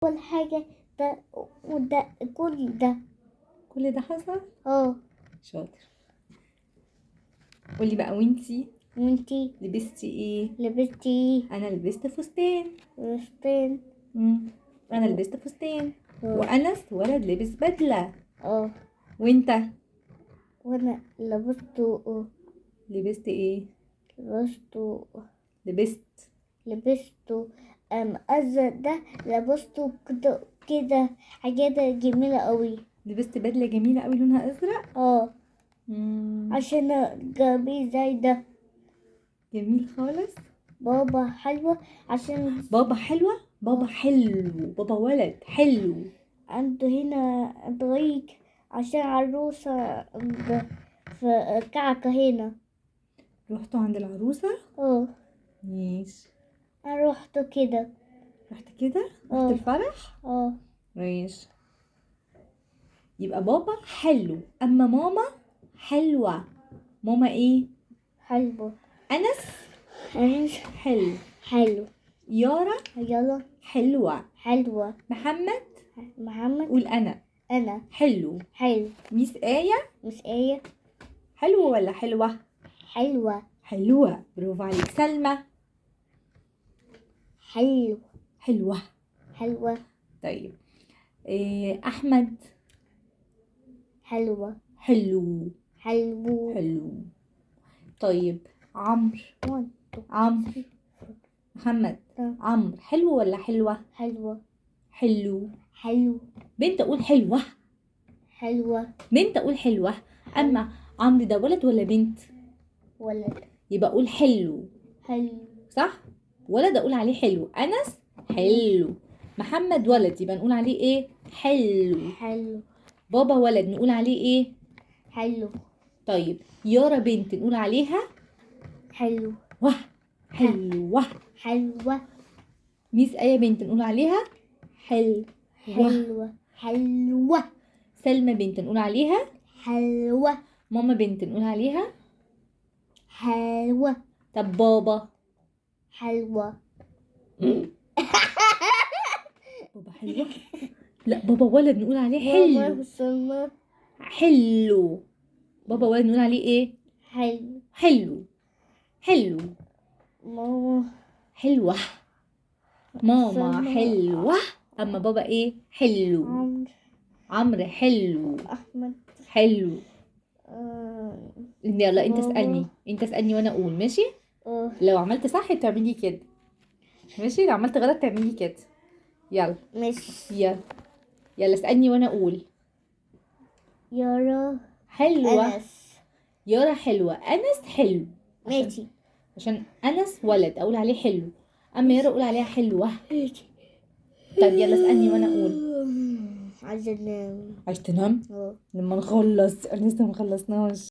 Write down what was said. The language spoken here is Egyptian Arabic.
أول حاجة ده وده، كل ده. كل ده حصل؟ اه. شاطر. قولي بقى، وانتي وانتي لبستي ايه؟ لبستي ايه؟ انا لبست فستان. فستان. انا لبست فستان. اه. وانس ولد لبس بدله. اه. وانت؟ وانا لبست. لبست ايه؟ لبست. لبست. لبسته أزرق ده، لبسته كده كده، حاجات جميلة قوي. لبست بدله جميلة قوي لونها ازرق. اه. عشان جميل زي ده. جميل خالص. بابا حلوة عشان بابا حلوة. بابا حلو، بابا ولد حلو. عنده هنا طريق عشان عروسة في كعكة هنا. رحتوا عند العروسة؟ اه. ماشي. انا رحت كده. رحت كده؟ رحت اه. الفرح؟ اه. ماشي. يبقى بابا حلو، اما ماما حلوة. ماما ايه؟ حلوة. انس أنس حلو. حلو. يارا يلا. حلوة. حلوة. محمد. محمد. قول انا. أنا. حلو. حلو. ميس آية. مس آية. حلوة ولا حلوة؟ حلوة. حلوة، برافو عليك. سلمى. حلو. حلوة. حلوة. طيب إيه أحمد؟ حلوة. حلو. حلو. حلو. طيب عمرو. one two عمرو. three four. محمد. آه. عمرو حلو ولا حلوة؟ حلوة. حلو. حلو. بنت أقول حلوة. حلوة. بنت أقول حلوة. أما عمرو ده ولد ولا بنت؟ ولد. يبقى أقول حلو. حلو. صح؟ ولد أقول عليه حلو. أنس حلو. محمد ولد يبقى نقول عليه إيه؟ حلو. حلو. بابا ولد نقول عليه إيه؟ حلو. طيب يارا بنت نقول عليها حلو. واه. حلوة. حلوة. ميس آية بنت نقول عليها حلو. حلوة. حلوة. سلمى بنت نقول عليها حلوة. ماما بنت نقول عليها حلوة. طب بابا؟ حلوة. بابا حلوة؟ لا بابا ولد نقول عليه حلو. سلمى. حلو. بابا ولد نقول عليه ايه؟ حلو. حلو. حلو. ماما حلوة. ماما سلمى. حلوة. أما بابا ايه؟ حلو. عمرو. عمرو حلو. أحمد. حلو. يلا انت بابا. اسألني، انت اسألني وانا اقول. ماشي؟ آه. لو عملت صح تعملي كده، ماشي؟ لو عملت غلط تعملي كده. يلا. ماشي. يلا يلا اسألني وانا اقول. يارا. حلوة. أنس. يارا حلوة. أنس حلو. ماشي. عشان أنس ولد أقول عليه حلو، أما يارا أقول عليها حلوة. ماشي. طب يلا اسألني وأنا أقول. عايزة أنام. عايز تنام؟ اه. لما نخلص، لسه مخلصناش.